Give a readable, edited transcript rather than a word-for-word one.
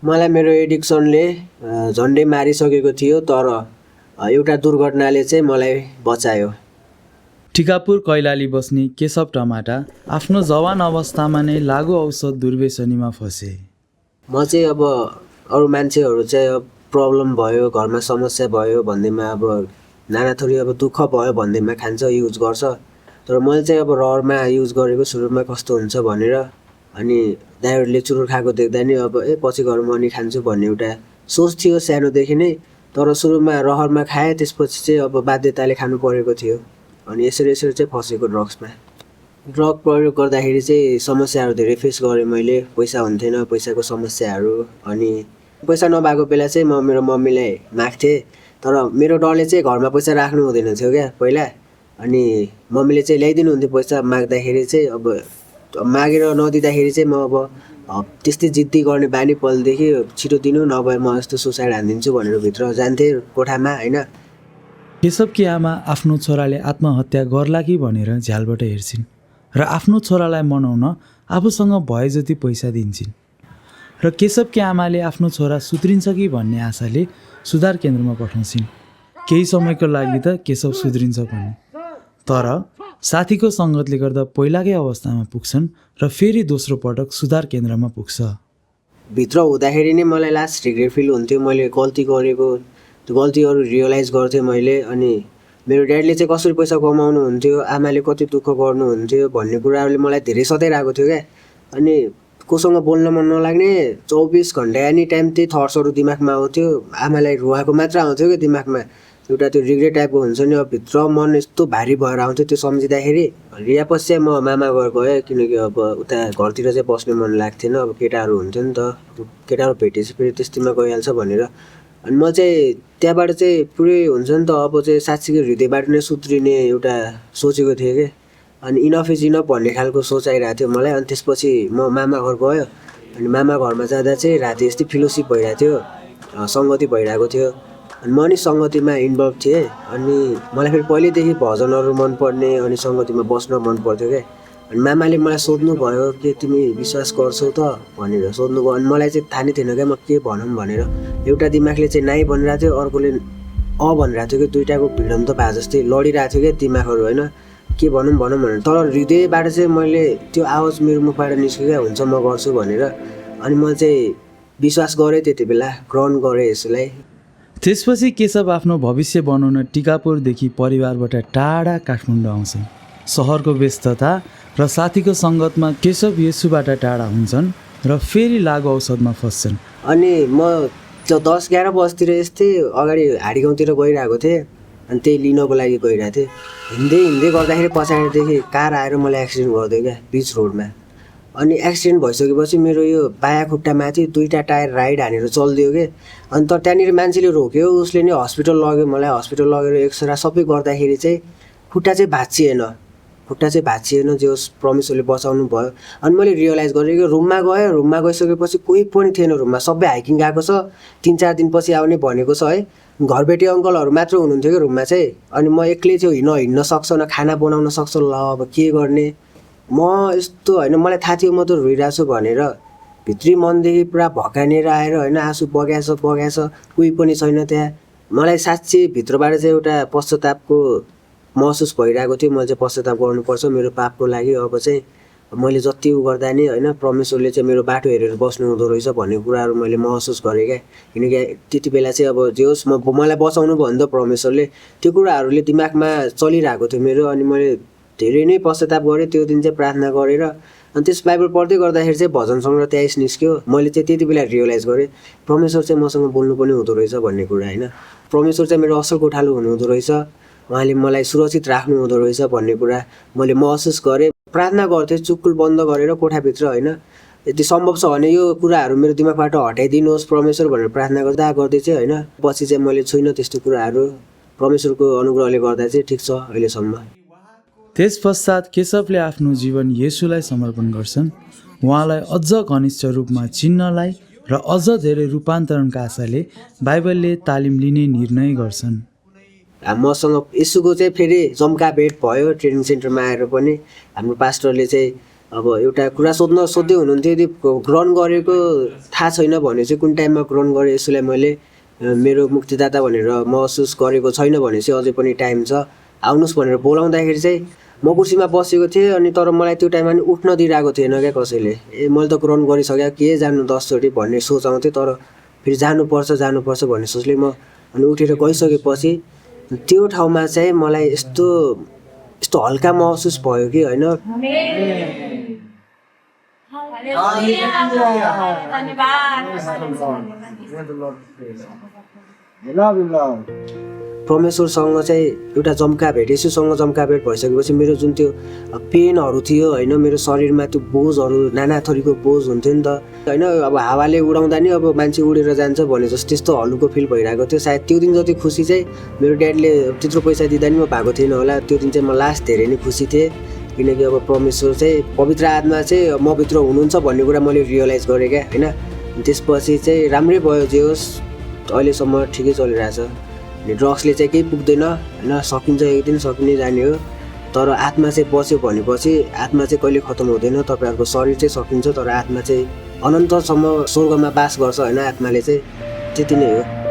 मलाई मेरो एडिक्सनले झन्डै मारिसकेको थियो, तर एउटा दुर्घटनाले चाहिँ मलाई बचायो। टिकापुर कैलाली बस्ने केशव टमाटा आफ्नो जवान अवस्थामा नै लागु औषध दुर्व्यसनीमा फसे। म चाहिँ अब अरू मान्छेहरू चाहिँ अब प्रब्लम भयो, घरमा समस्या भयो भन्दैमा, अब नाना थोरै अब दुःख भयो भन्दैमा खान्छ, युज गर्छ। तर मैले चाहिँ अब रहरमा युज गरेको सुरुमा कस्तो हुन्छ भनेर, अनि दाइहरूले चुरोट खाएको देख्दा नि अब पछि गएर म नि खान्छु भन्ने एउटा सोच थियो सानोदेखि नै। तर सुरुमा रहरमा खाएँ, त्यसपछि चाहिँ अब बाध्यताले खानु परेको थियो। अनि यसरी चाहिँ फसेको ड्रग्समा। ड्रग प्रयोग गर्दाखेरि चाहिँ समस्याहरू धेरै फेस गरेँ मैले। पैसा हुन्थेन, पैसाको समस्याहरू। अनि पैसा नभएको बेला चाहिँ म मेरो मम्मीलाई माग्थेँ, तर मेरो डरले चाहिँ घरमा पैसा राख्नु हुँदैन थियो क्या पहिला। अनि मम्मीले चाहिँ ल्याइदिनु हुन्थ्यो पैसा माग्दाखेरि चाहिँ। अब मागेर नदिँदाखेरि चाहिँ म अब त्यस्तै जिद्दी गर्ने बानी पहिलेदेखि, छिटो दिनु नभए म यस्तो सुसाइड हानिदिन्छु भनेर भित्र जान्थेँ कोठामा होइन। केशवकी आमा आफ्नो छोराले आत्महत्या गर्ला कि भनेर झ्यालबाट हेर्छिन् र आफ्नो छोरालाई मनाउन आफूसँग भए जति पैसा दिन्छन्। र केशवकी आमाले आफ्नो छोरा सुध्रिन्छ कि भन्ने आशाले सुधार केन्द्रमा पठाउँछिन्। केही समयको लागि त केशव सुध्रिन्छ पनि, तर साथीको सङ्गतले गर्दा पहिलाकै अवस्थामा पुग्छन् र फेरि दोस्रो पटक सुधार केन्द्रमा पुग्छ। भित्र हुँदाखेरि नै मलाई लास्ट रिग्रेट फिल हुन्थ्यो, मैले गल्ती गरेको, त्यो गल्तीहरू रियलाइज गर्थेँ मैले। अनि मेरो ड्याडीले चाहिँ कसरी पैसा कमाउनु हुन्थ्यो, आमाले कति दुःख गर्नुहुन्थ्यो भन्ने कुराहरूले मलाई धेरै सताइरहेको थियो क्या। अनि कोसँग बोल्न मन नलाग्ने, 24 घन्टा एनी टाइम त्यही थट्सहरू दिमागमा आउँथ्यो। आमालाई रुवाएको मात्र आउँथ्यो क्या दिमागमा। एउटा त्यो रिग्रेट टाइपको हुन्छ नि, अब भित्र मन यस्तो भारी भएर आउँथ्यो त्यो सम्झिँदाखेरि। रियापछि चाहिँ म मामा घर गएँ, किनकि अब उता घरतिर चाहिँ बस्ने मन लाग्थेन। अब केटाहरू हुन्थ्यो नि त, केटाहरू भेटेपछि फेरि त्यस्तैमा गइहाल्छ भनेर। अनि म चाहिँ त्यहाँबाट चाहिँ पुरै हुन्छ नि त, अब चाहिँ साँच्चीको हृदयबाट नै सुध्रिने एउटा सोचेको थिएँ कि। अनि इनफ इज इनफ भन्ने खालको सोच आइरहेको थियो मलाई। अनि त्यसपछि म मामा घर गयो। अनि मामा घरमा जाँदा चाहिँ राति यस्तै फेलोसिप भइरहेको थियो, सङ्गति भइरहेको थियो। अनि म नि सङ्गतिमा इन्भल्भ थिएँ। अनि मलाई फेरि पहिल्यैदेखि भजनहरू मनपर्ने, अनि सङ्गतिमा बस्न मनपर्थ्यो क्या। अनि मामाले मलाई सोध्नुभयो कि तिमी विश्वास गर्छौ त भनेर सोध्नुभयो। अनि मलाई चाहिँ थाहा नै थिएन क्या म के भनौँ भनेर। एउटा दिमागले चाहिँ नाइ भनिरहेको थियो, अर्कोले भनिरहेको थियो कि दुइटाको भिडन्त भए जस्तै लडिरहेको थियो क्या दिमागहरू होइन, के भनौँ भनेर। तर हृदयबाट चाहिँ मैले त्यो आवाज मेरो मुखबाट निस्क्यो क्या, हुन्छ म गर्छु भनेर। अनि मैले चाहिँ विश्वास गरेँ, त्यति बेला ग्रहण गरेँ यसलाई। त्यसपछि केशव आफ्नो भविष्य बनाउन टिकापुरदेखि परिवारबाट टाढा काठमाडौँ आउँछन्। सहरको व्यस्तता र साथीको सङ्गतमा केशव येशूबाट टाढा हुन्छन् र फेरि लागु औषधमा फस्छन्। अनि म 10-11 बजीतिर यस्तै अगाडि हाडी गाउँतिर गइरहेको थिएँ। अनि त्यही लिनको लागि गइरहेको थिएँ। हिँड्दै गर्दाखेरि पछाडिदेखि कार आएर मलाई एक्सिडेन्ट गरिदियो क्या बिच रोडमा। अनि एक्सिडेन्ट भइसकेपछि मेरो यो बायाँ खुट्टामाथि 2टा टायर राइड हानेर चलिदियो कि। अनि तर त्यहाँनिर मान्छेले रोक्यो, उसले नि हस्पिटल लग्यो मलाई। हस्पिटल लगेर एक्सरे सबै गर्दाखेरि चाहिँ खुट्टा चाहिँ भाँचिएन, जे होस् परमेश्वरले बचाउनु भयो। अनि मैले रियलाइज गरेँ कि रुममा गइसकेपछि कोही पनि थिएन रुममा, सबै हाइकिङ गएको छ, 3-4 दिनपछि आउने भनेको छ है। घरबेटी अङ्कलहरू मात्र हुनुहुन्थ्यो कि रुममा चाहिँ। अनि म एक्लै थियो, हिँड्न सक्छ न खाना बनाउन सक्छ, ल अब के गर्ने। म यस्तो होइन, मलाई थाहा थियो म त रोइरहेको छु भनेर। भित्री मनदेखि पुरा भकानेर आएर होइन, आँसु बगाएछ, कोही पनि छैन त्यहाँ। मलाई साँच्चै भित्रबाट चाहिँ एउटा पश्चातापको महसुस भइरहेको थियो। मैले चाहिँ पश्चाताप गर्नुपर्छ मेरो पापको लागि। अब चाहिँ मैले जति गर्दा नि होइन, परमेश्वरले चाहिँ मेरो बाटो हेरेर बस्नु हुँदो रहेछ भन्ने कुराहरू मैले महसुस गरेँ क्या। किनकि त्यति बेला चाहिँ अब जे होस् मलाई बचाउनु भयो नि त परमेश्वरले, त्यो कुराहरूले दिमागमा चलिरहेको थियो मेरो। अनि मैले धेरै नै पश्चाताप गरेँ त्यो दिन चाहिँ प्रार्थना गरेर। अनि त्यस बाइबल पढ्दै गर्दाखेरि चाहिँ भजन सङ्ग्रह 23 निस्क्यो। मैले चाहिँ त्यति बेला रियलाइज गरेँ परमेश्वर चाहिँ मसँग बोल्नु पनि हुँदो रहेछ भन्ने कुरा होइन। परमेश्वर चाहिँ मेरो असल कोठालो हुनुहुँदो रहेछ, उहाँले मलाई सुरक्षित राख्नु हुँदो रहेछ भन्ने कुरा मैले महसुस गरेँ। प्रार्थना गर्थेँ चुक्कुल बन्द गरेर कोठाभित्र होइन। यदि सम्भव छ भने यो कुराहरू मेरो दिमागबाट हटाइदिनुहोस् परमेश्वर भनेर प्रार्थना गर्दै चाहिँ होइन। पछि चाहिँ मैले छुइनँ त्यस्तो कुराहरू, परमेश्वरको अनुग्रहले गर्दा चाहिँ ठिक छ अहिलेसम्म। त्यस पश्चात केशवले आफ्नो जीवन येशूलाई समर्पण गर्छन्, उहाँलाई अझ घनिष्ठ रूपमा चिन्नलाई र अझ धेरै रूपान्तरणका आशाले बाइबलले तालिम लिने निर्णय गर्छन्। मसँग येशूको चाहिँ फेरि जम्का भेट भयो ट्रेनिङ सेन्टरमा आएर पनि। हाम्रो पास्टरले चाहिँ अब एउटा कुरा सोध्दै हुनुहुन्थ्यो, यदि ग्रहण गरेको थाहा छैन भने चाहिँ कुन टाइममा ग्रहण गरेँ यसलाई मैले मेरो मुक्तिदाता भनेर महसुस गरेको छैन भने चाहिँ अझै पनि टाइम छ, आउनुहोस् भनेर बोलाउँदाखेरि चाहिँ म कुर्सीमा बसेको थिएँ। अनि तर मलाई त्यो टाइममा नि उठ्न दिइरहेको थिएन क्या कसैले। मैले त ग्रहण गरिसकेँ, के जानु 10चोटि भन्ने सोच आउँथ्यो। तर फेरि जानुपर्छ भन्ने सोचले म अनि उठेर गइसकेपछि त्यो ठाउँमा चाहिँ मलाई यस्तो हल्का महसुस भयो कि होइन। परमेश्वरसँग चाहिँ एउटा जम्काभेट, यसोसँग जम्काभेट भइसकेपछि मेरो जुन त्यो पेनहरू थियो होइन, मेरो शरीरमा त्यो बोझहरू नाना थरीको बोझ हुन्थ्यो नि त होइन। अब हावाले उडाउँदा नि अब मान्छे उडेर जान्छ भने जस्तो त्यस्तो हल्लुको फिल भइरहेको थियो। सायद त्यो दिन जति खुसी चाहिँ मेरो ड्याडीले त्यत्रो पैसा दिँदा नि म भएको थिएन होला। त्यो दिन चाहिँ म लास्ट धेरै नै खुसी थिएँ, किनकि अब परमेश्वर चाहिँ पवित्र आत्मा चाहिँ म भित्र हुनुहुन्छ भन्ने कुरा मैले रियलाइज गरेँ क्या होइन। त्यसपछि चाहिँ राम्रै भयो, जे होस् अहिलेसम्म ठिकै चलिरहेछ। अनि ड्रग्सले चाहिँ केही पुग्दैन होइन, सकिन्छ, एक दिन सकिने जाने हो। तर आत्मा चाहिँ बस्यो भनेपछि आत्मा चाहिँ कहिले खत्तम हुँदैन। तपाईँहरूको शरीर चाहिँ सकिन्छ तर आत्मा चाहिँ अनन्तसम्म स्वर्गमा बास गर्छ होइन। आत्माले चाहिँ त्यति नै हो।